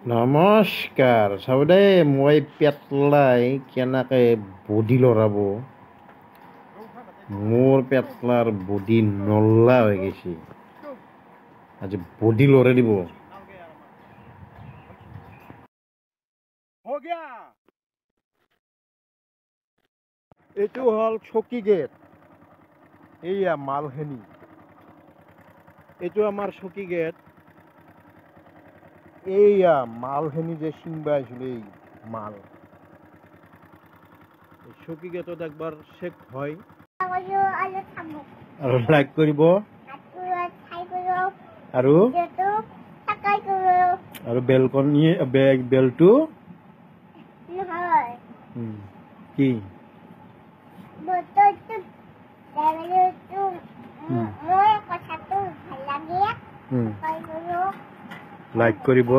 নমস্কাৰ চাব দেই, মই পেটলাই কেনেকৈ বডি লৰাব। মোৰ পেটলাৰ বডি নল্লা হৈ গৈছে, আজি বডি লৰাই দিব। এইটো হ'ল চকী গেট, এইয়া মালখিনি। এইটো আমাৰ চকী গেট। এইয়া মালখিনি যে ছিংবা আহিছিল, এই মাল চকী গেটত একবাৰ চেক হয়। আৰু লাইক কৰিব আৰু আৰু বেলকনি বেলটো কি লাইক কৰিব।